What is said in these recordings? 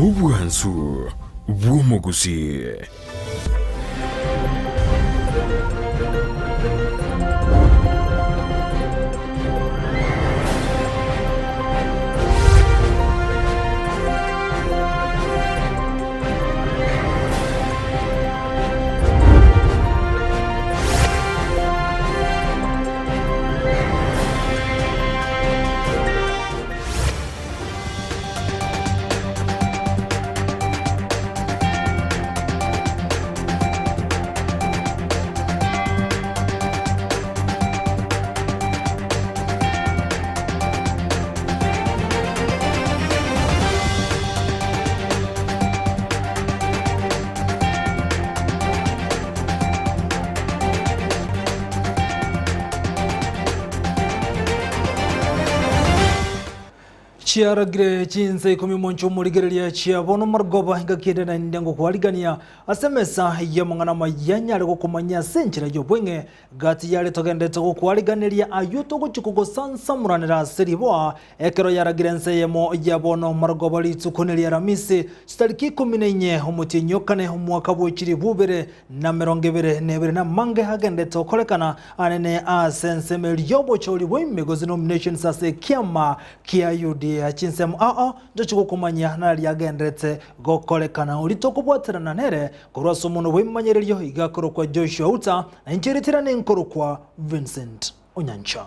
Obwansu bw'omogusii. Chiaragire chinsa ikomi omonche omorigereria chia bono marogoba engaki ende naende ngokwarigania ase emesa y'amang'ana amaya nyare gokomanyia ase enchera y'obweng'e gati yare togenderete gokwariganeria ayio togochia kogosansamoranera ase riboa Ekero yaragire ense eyemo ya bono marogoba rituko neria Aramisi, chitariki ikomi na inye omotienyi o kane omwaka bwe chilifu ibere na emerongo ebere na ebere namange agendete gokorekana anene ase ensemo eria y'obochori bwa ime gose nominations ase ekiama kia Yudea. Chinsemo ao ntochi gokomanyia nari agenderete gokorekana. Oria tokobwaterana nere korwa ase omonwa bw'ebimanyererio iga akorokwa Joshua Uta, na inche ritina ninkorokwa Vincent Onyancha.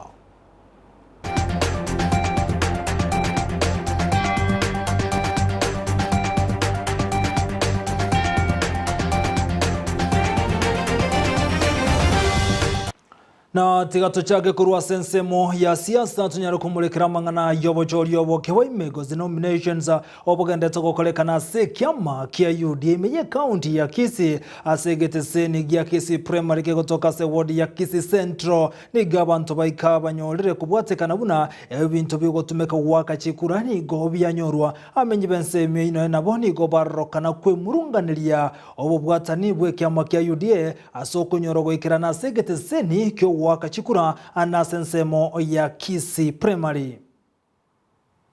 Na tiga tochake korwa ase ensemo ya siasa tonyare komorekera amang'ana y'obochori oboke bwa ime gose nominations obogendete gokorekana ase ekiama kia UDA ime y'ecounty ya Kisii ase egeteseni gia Kisii Primary kegotoka ase ward ya Kisii Central Nigo abanto baika banyorire kobwatekana buna ebinto bigotumeka goaka chikura nigo bianyorwa. Amenyi b'ense emiaino nabo nigo barorokana kwemurunganeria obobwatani bw'ekiama kia UDA ase okonyora goikerana ase egeteseni ki'ogoaka chikura na ase ensemo ya Kisii Primary.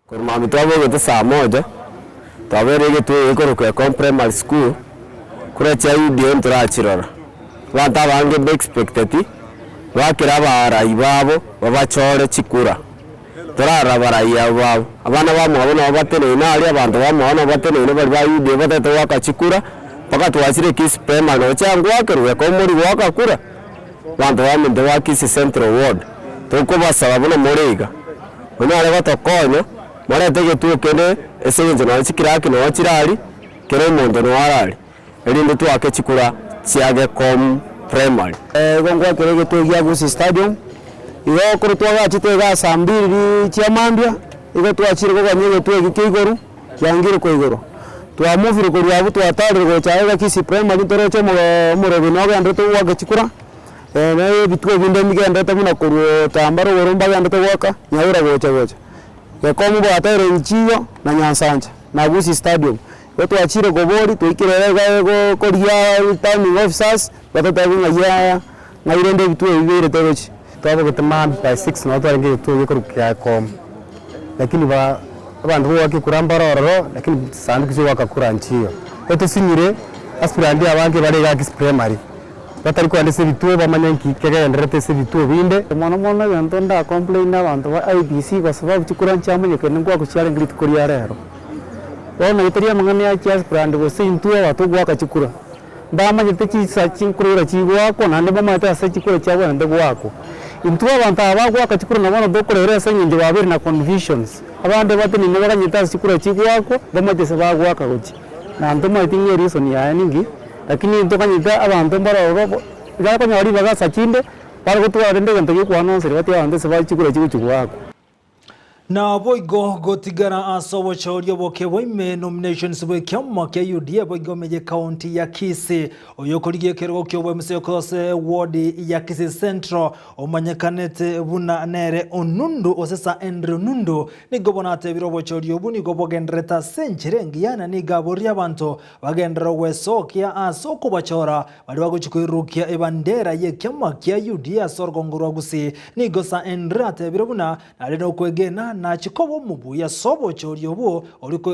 Korwa mambia twabogete saa moja, twabeire egetuo gekorokwa Ekong Primary School, kura chia UDA ntorachirora. Abanto abange mbe expecteti, bakere abarai babo babachore chikura. Torarora abarai abwo babo. Abana bamwabo nabo bateneine aria, abanto bamwabo nabo bateneine baria ba UDA batagete goaka chikura, mpaka twachire Kisii Primary nabo chiangoakerwa Ekong mori goaka kura. Abanto baminto ba Kisii Central Ward, tokobasaba buna more iga. Onyare gotokonya, morete egetuo kende ase eng'encho nonya chikiraki nonya chirari, kera omonto nonya arari, erinde twake chikura chia Gekom Primary. Igo ngwakera egetuo gia Gusii Stadium, igo ekero twagachete igaa saa mbiri chia mambia, igo twachire kogania egetuo eki kia igoro, kiangire koigorwa. Twamuvire korwa abwo twatarire gocha iga Kisii Primary ntoroche omorobi nogenderete goaka chikura. Na ebituo binde mbigenderete buna korwa Tamba rogoro mbagenderete goaka, Nyaura gocha gocha. Gekomu bwataire Nchiyo na Nyansancha na Gusii Stadium. Igo twachire koboria twaikire iga iga korigia returning officers, batotebia ng'ai aya ng'ai rende ebituo ebi biirete gochia. Twabogete maambia by six nabo twarenge egetuo gekorokwa Gekomu, lakini ba abanto bogoaka ekura mbare ororo, lakini chisanduku chia goaka kura nchiyo. Igo tosinyire, aspirant abange bare igaa Kisii Primary. Batari korenda ase ebituo bamanye nki kegendererete ase ebituo binde. Mono mono egento nda complain abanto ba IEBC kwa sababu chikura nchiamanyekene nkoakwa chiarenge rituko ria rero. Bono tari amang'ana ya chiaspirant gose intwe aba togoaka chikura, mbamanyete chisa chinkurura chigoakwa naende mbamanyete ase chikura chiabwenerete goakwa. Intwe abanto aba bagoaka chikura na bono tokorera ase eng'encho babeire na confusions, abande batenene baganyete ase chikura chigoakwa, mbamanyete ase bagoaka gochia. Na ntomanyeti ng'a ereason yaye ninki. Lakini ntokanyete abanto mbare ororo, bakonyora ribaga asa chinde, bare gotwara rende egento gi'okwana onsi ribatie abanto ase bare chikura chigochia goakwa. Naboigo gotigara ase obochori oboke bwa ime nominations bw'ekiama kia UDA boigo ime y'ecounty ya Kisii. Oyokorigia ekerogo ki'obwemuse ase ward ya Kisii Central omanyekanete buna nere Onundu gose Sir Henry Onundu nigo bono atebire obochori obwo nigo bogendererete ase enchera engiya na nigo aboria abanto Bagenderere gwesokia ase okobachora baria bagochia koirurukia ebandera y'ekiama kia UDA ase orogongo rwa Gusii. Nigo Sir Henry atebire buna nare nokwegena. buna nachie koba omobui ase obochori obwo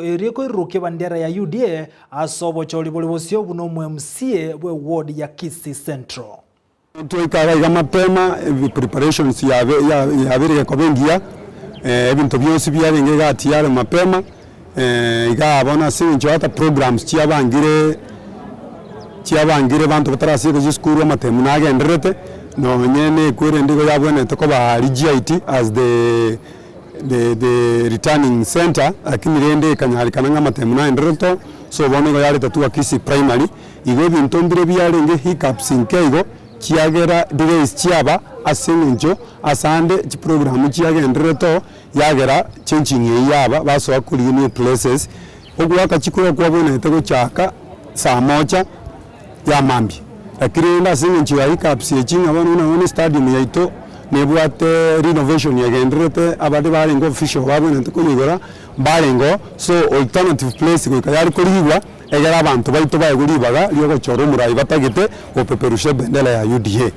erio koirurukia ebandera ya UDA ase obochori bore bosio buna omo MCA bwe ward ya Kisii Central. Twaikara iga mapema, preparations yabeire gekoba engiya, ebinto bionsi biarenge iga tiyari mapema, igaa bono ase eng'encho hata programs chiabangire chiabangire abanto batarasieka chisukuru amatemu nagendererete, nonye na ekwerende igo yabwenerete koba aria GIT as the the the returning centre, lakini rende ekanyarekana ng'a amatemu nagendererete oo, so bono igo yareta tu Kisii primary. Igo ebinto mbire biarenge hiccups nke igo, chiagera delays chiaba ase eng'encho ase ande chiprogram chiagendererete oo, yagera changing eyio yaba, basoa korigia new places, ogoaka chikura kwabwenerete gochaka saa moja ya mambia. Lakini rende ase eng'encho ya hiccups echi ng'a bono buna bono estadium yaito nebwate renovation egendererete abande barenge official babwenerete koyeigora mbarenge oo, so alternative place goika yare korigigwa. Egere abanto baito baegwe ribaga ri'ogochora omorai batagete gopeperusha ebendera ya UDA.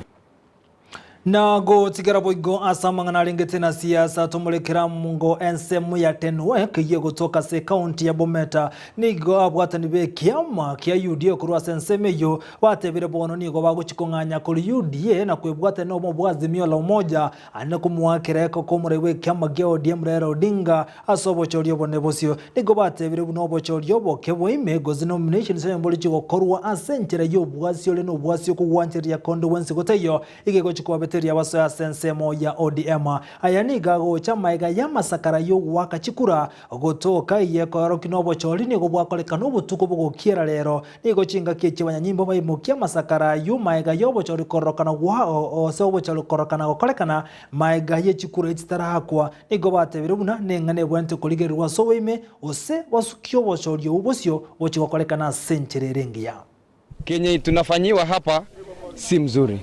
Na gotigera boigo ase amang'ana arengete na siasa tomorekera ngo ensemo ya Tenwek eyio egotoka ase ekaunti ya Bomet nigo abwatani b'ekiama kia UDA korwa ase ensemo eyio batebire bono nigo bagochia kong'anya korwa UDA na kwebwatania nobomo bwa Azimio la Umoja Aye komoakera ekoko omorai bw'ekiama gia ODM Raila Odinga ase obochori obonene bosio. Nigo batebire buna obochori oboke bwa ime gose nominations onye mbori chigokorwa ase enchera y'obwasi ore nobwasi okogwanchereria konde gwensi gotaiyo iga egochi kobabetereria basoe ase ensemo ya ODM. Aya nigo agocha amaega y'amasakara y'ogoaka chikura gotoka eyio ekoorokia nobochori nigo bwakorekana obotuko bogokiera rero Nigo chingaki echi abanyanyimbo baimokia amasakara ayio maega y'obochori kororokana gwa ase obochori kororokana gokorekana maega ye chikura echitaraakwa. Nigo batebire buna neng'ana ebwenerete korigererwa ase oboime, gose basukie obochori obwo bosio gochia gokorekana ase enchera ere engiya. Kenye tunafanyiwa hapa si mzuri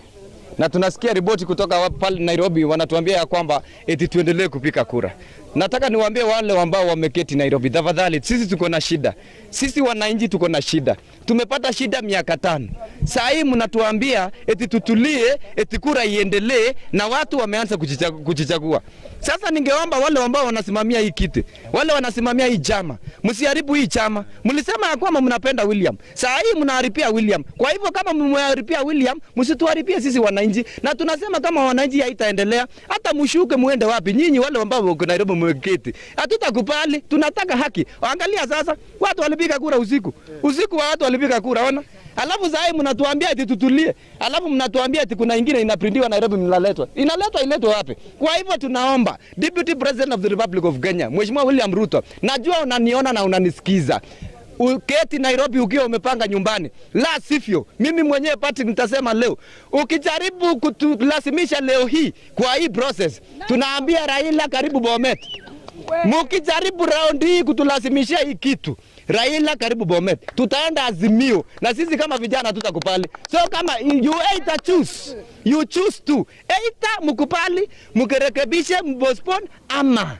na tunasikia ripoti kutoka pale Nairobi wanatuambia ya kwamba eti tuendelee kupika kura. Nataka niwaambie wale ambao wameketi Nairobi, tafadhali, sisi tuko na shida, sisi wananchi tuko na shida, tumepata shida miaka tano. Saa hii mnatuambia eti tutulie, eti kura iendelee, na watu wameanza kujichagua. Sasa ningeomba wale ambao wanasimamia hii kiti, wale wanasimamia hii chama, msiharibu hii chama. Mlisema ya kwamba mnapenda William, saa hii mnaharibia William. Kwa hivyo kama mmeharibia William, msituharibie sisi wananchi, na tunasema kama wananchi haitaendelea, hata mshuke muende wapi? Nyinyi wale ambao wako Nairobi mmeketi, hatutakubali. Tunataka haki. Angalia sasa, watu walipiga kura usiku usiku, wa watu walipiga kura, ona. Alafu saa hii mnatuambia eti tutulie, alafu mnatuambia eti kuna ingine inaprintiwa Nairobi, mnaletwa. Inaletwa iletwe wapi? Kwa hivyo tunaomba Deputy President of the Republic of Kenya, Mheshimiwa William Ruto, najua unaniona na unanisikiza. Uketi Nairobi ukiwa umepanga nyumbani, la sivyo mimi mwenyewe Patrick nitasema leo, ukijaribu kutulazimisha leo hii kwa hii process, tunaambia Raila karibu Bomet. Mukijaribu round hii kutulazimisha hii kitu, Raila karibu Bomet, tutaenda Azimio na sisi kama vijana tutakubali. So kama you either choose, you choose to either mukubali, mukirekebishe, mpostpone ama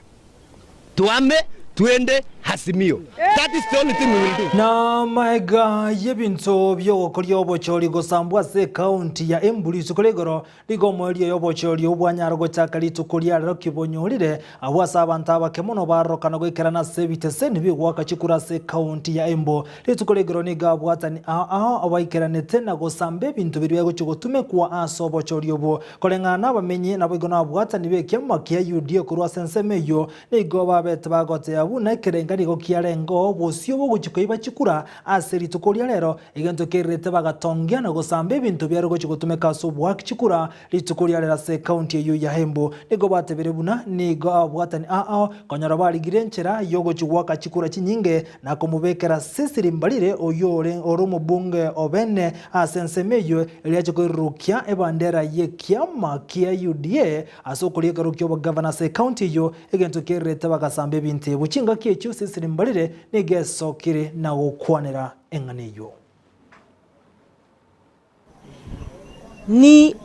tuame tuende Azimio. That is the only thing we will do. Na maega y'ebinto bi'ogokoria obochori gosambwa ase ekaunti ya Embu rituko ria igoro, Nigo omoerio y'obochori obwo bwanyara gochaka rituko ria rero kibonyorire, abwo ase abanto abake mono barorokana goikerana ase ebiteseni bi'ogoaka chikura ase ekaunti ya Embu. Rituko ria igoro nigo abwatani ao ao baikeranete na gosamba ebinto biria biagochia gotumekwa ase obochori obwo. Koreng'ana nabamenyi naboigo nabwatani b'ekiama kia UDA korwa ase ensemo eyio, nigo babete bagoteba buna ekerenga nigo kiarengeo bosio bogochia koiba chikura ase rituko ria rero Egento kererete bagatongia na gosamba ebinto biare gochia gotumeka ase oboaki chikura rituko riarero ase ekaunti eyio ya Embu. Nigo batebire buna nigo ababwatani ao konyora barigire enchera yogochia goaka chikura chinyinge na komobekera Cecily Mbarire oyio ore ore omobunge o bene ase ensemo eyio erio ache koirurukia ebandera yekiama kia UDA ase okoria ekerogo kiobogavana ase ekaunti eyio. Egento kererete bagasamba ebinto ebio chingaki echio Cecily Mbarire nigo esokire na gokwanera eng'ana eyio. Ni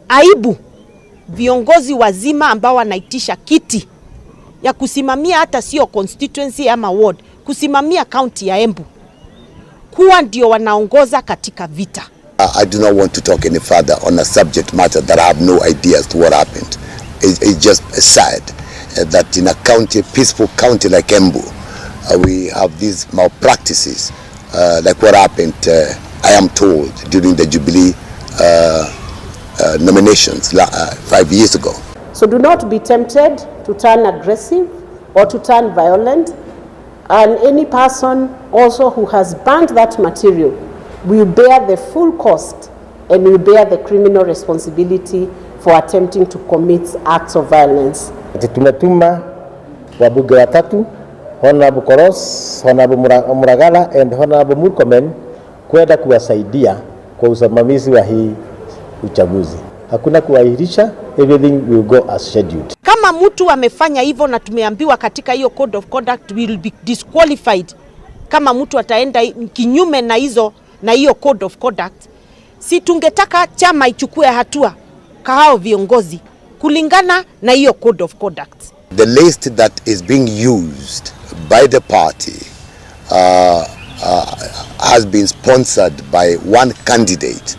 aibu viongozi wazima ambao wanaitisha kiti ya kusimamia hata sio constituency ama ward, kusimamia county ya Embu kuwa ndio wanaongoza katika vita. I do not want to talk any further on a subject matter that I have no idea as to what happened. It, it's just sad. that in a county, peaceful county like Embu, we have these malpractices like what happened, I am told, during the Jubilee nominations 5 years ago. So do not be tempted to turn aggressive or to turn violent and any person also who has burned that material will bear the full cost and will bear the criminal responsibility for attempting to commit acts of violence. Ati tumetuma wabunge watatu Honorable Koros, Honorable Muragala and Honorable Murkomen kwenda kuwasaidia kwa usimamizi wa hii uchaguzi. Hakuna kuahirisha, everything will go as scheduled. Kama mtu amefanya hivyo na tumeambiwa katika hiyo code of conduct will be disqualified kama mtu ataenda kinyume na hizo na hiyo code of conduct, si tungetaka chama ichukue hatua kwa hao viongozi kulingana na hiyo code of conduct. The list that is being used by the party has been sponsored by one candidate.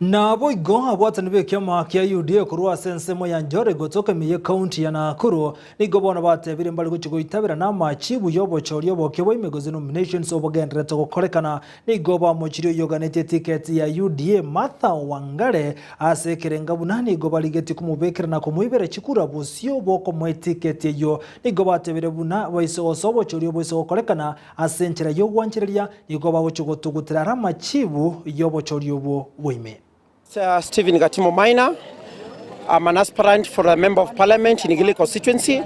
Naboigo abwatani b'ekiama kia UDA korwa ase ensemo ya Njoro gotoka ime y'ecounty ya Nakuru nigo bono batebire mbare gochia goitabera na amachibu y'obochori oboke bwa ime gose nominations obogendererete gokorekana. Nigo bamochirie oyoganetie etiketi ya UDA Martha Wangare ase ekerenga buna nigo barigetie komobekera na komoibera chikura bosio bokomoa etiketi eyio. Nigo batebire buna baise gose obochori oboise gokorekana ase enchera y'ogwanchereria nigo bagochia gotugutera are amachibu y'obochori obwo bwa ime. Stephen Gatimo Maina. I'm an aspirant for a member of parliament in Gilgil constituency.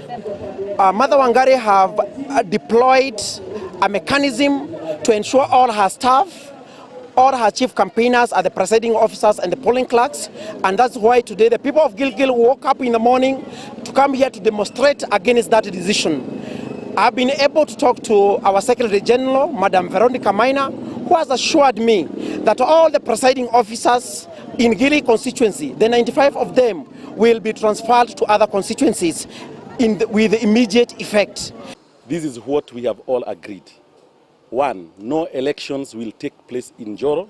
Martha Wangari have deployed a mechanism to ensure all her staff, all her chief campaigners are the presiding officers and the polling clerks. And that's why today the people of Gilgil woke up in the morning to come here to demonstrate against that decision. I've been able to talk to our Secretary General, Madam Veronica Maina, who has assured me that all the presiding officers in Gilgil constituency, the 95 of them, will be transferred to other constituencies with immediate effect. This is what we have all agreed. One, no elections will take place in Njoro,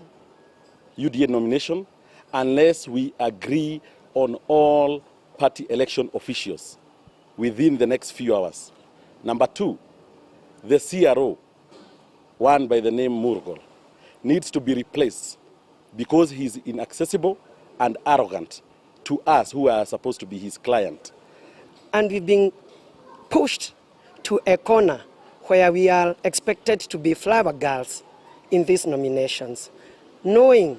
UDA nomination, unless we agree on all party election officials within the next few hours. Number two, the CRO, one by the name Murgor, needs to be replaced because he's inaccessible and arrogant to us who are supposed to be his client. And we've been pushed to a corner where we are expected to be flower girls in these nominations, knowing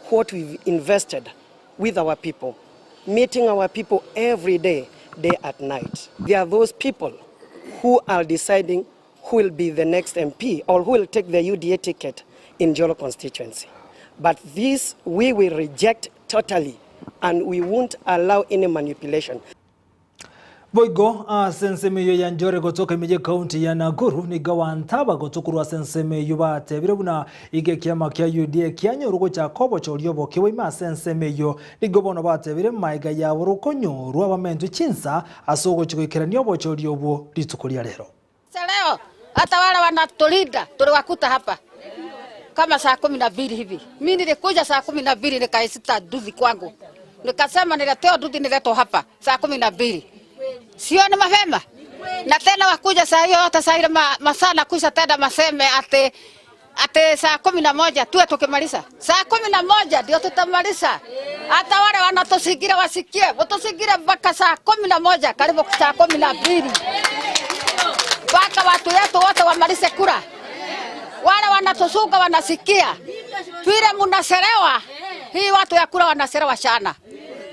what we've invested with our people, meeting our people every day, day at night. There are those people who are deciding who will be the next MP or who will take the UDA ticket in Njoro constituency. But this we will reject totally, and we won't allow any manipulation. Boigo ase ensemo eyio ya Njoro gotoka ime y'ekaunti ya Nakuru nigo wantaba gotokorwa ase ensemo eyio batebire buna iga ekiama kia UDA kianyorwa gochaka obochori oboke bwa ime ase ensemo eyio. Nigo bono batebire maiga yabo rokonyorwa abamentwe chinsa ase ogochia goikerania obochori obwo rituko ria rero. Leo hata wale wanatulinda tuliwakuta hapa kama saa 12 hivi. Mimi nilikuja saa 12 nikaisita nduthi kwangu. Nikasema niletewa nduthi niletwa hapa saa 12. Sio ni mapema? Na tena wakuja saa hiyo hata saa ile masaa na kuisha tena maseme ate saa 11 tuwe tukimaliza. Saa 11 ndio tutamaliza. Hata wale wanatusigira wasikie, watusigira mpaka saa 11, karibu saa 12. Mpaka watu wetu wote wamalize kura. Wale wanatusunga wanasikia. Vile mnachelewa, hii watu ya kura wanachelewa sana.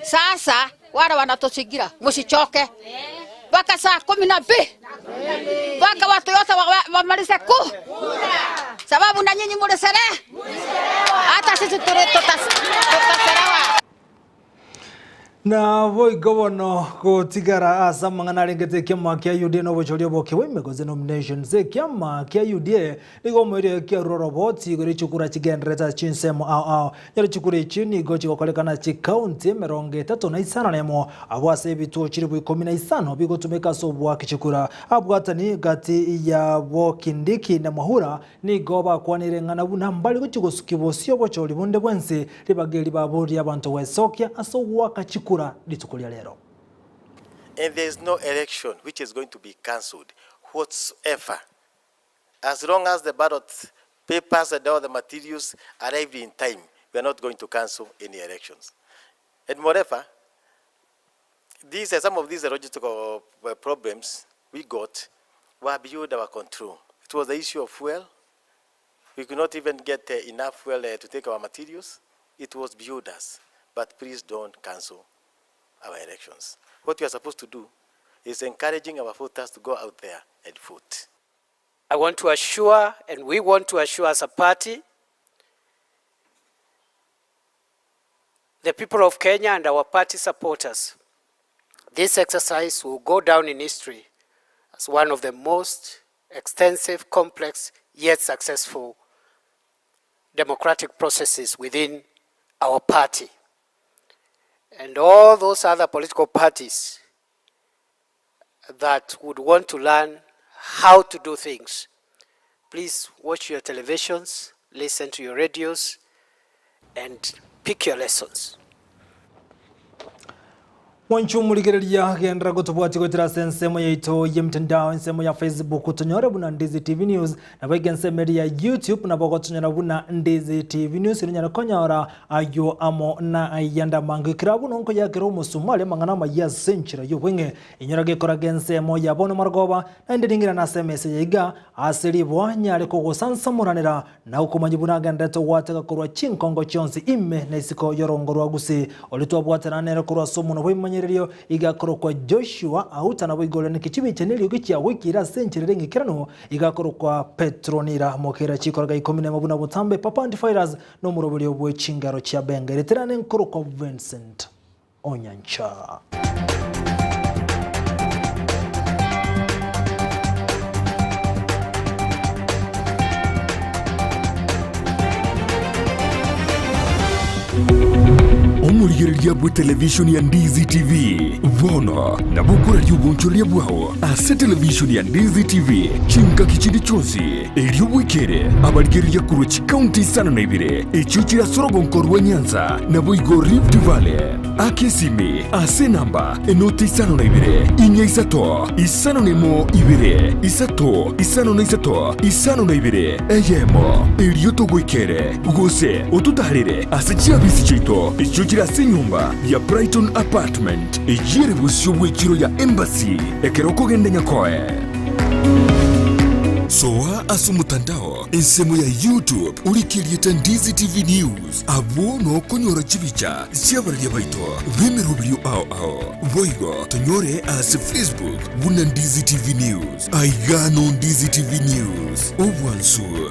Sasa wale wanatusigira, msichoke. Mpaka saa 12. Mpaka watu wote wamalize sababu na nyinyi mlichelewa. Hata sisi tutachelewa. Na boigo bono gotigara ase amang'ana arengete ekiama kia UDA na obochori oboke bwa ime gose nominations. Ekiama kia UDA nigo omoerio kiarure oroboti igoro chikura chigenderete ase chinsemo ao ao. Nyoro chikura echi nigo chigokorekana chikaunti 35 abwo ase ebituo chiribu 15 bigotumeka ase obwaki chikura. Abwatani gati ya bo Kindiki na Mwahura nigo bakwanire ng'ana buna mbari gochi gosuki bosio obochori bonde bwensi ribageri baboria abanto gwesokia ase ogwaka chikura rituko ria rero. And there is no election which is going to be cancelled whatsoever. As long as the ballot papers and all the materials arrived in time, we are not going to cancel any elections. And moreover, these are some of these logistical problems we got were beyond our control. It was the issue of fuel. We could not even get enough fuel to take our materials. It was beyond us. But please don't cancel our elections. What we are supposed to do is encouraging our voters to go out there and vote. I want to assure, and we want to assure as a party, the people of Kenya and our party supporters, this exercise will go down in history as one of the most extensive, complex, yet successful democratic processes within our party. And all those other political parties that would want to learn how to do things, please watch your televisions, listen to your radios, and pick your lessons. Mwanche omorigereria, genderera gotobwatia goetera ase ensemo yaito y'emitandao, ensemo ya Facebook tonyore buna Ndizi TV News, naboigo ensemo eria ya YouTube nabo ogotonyora buna Ndizi TV News, onyare konyora ayio amo na ayande amange. Ekero abwo nonkoyakera omosumari amang'ana amayia ase enchera y'obweng'e, inyora gekoraga ensemo ya bono marogoba, naende ring'irane ase emesa eye iga, ase riboa nyare kogosansamoranera Na okomanya buna agenderete gwatega korwa chinkongo chionsi ime na isiko y'orongo rwa Gusii, oria twabwatana nere korwa ase omonwa bw'ebimanyererio, iga akorokwa Joshua, auta naboigo oria naki chibicha neriogi chiagoikeire ase enchera ere eng'ikeranu, iga akorokwa Petronila Mokera chikoraga ikomi nemo buna botambe Papa Antivirus nomoroberio bwe chingero chia Benga ereterane nkorokwa Vincent Onyancha. Omorigereria bwe televishoni ya Ndizi TV bono nabo okoraria obonchoreria bwao ase televishoni ya Ndizi TV chingaki chinde chionsi, erio bwekere abarigereria korwa chikaunti isano na ibere echio chire ase orogonko rwa Nyanza naboigo Rift Valley. Aka esimi ase enamba enoti 52 4 3 5 2 3 5 3 52 eyemo, erio togoikere gose ototaarere ase chiabisi chiaito echio chire ase enyomba ya Brighton Apartment eyio ere bosio bw'echiro ya Embassy ekero okogenda Nyakoe. Soa ase omotandao ensemo ya YouTube orike erieta Ndizi TV News abwo nokonyora chibicha chi'abararia baito b'emeroberio ao ao. Boigo tonyore ase Facebook buna Ndizi TV News. Aiga no Ndizi TV News, obwansu bwo.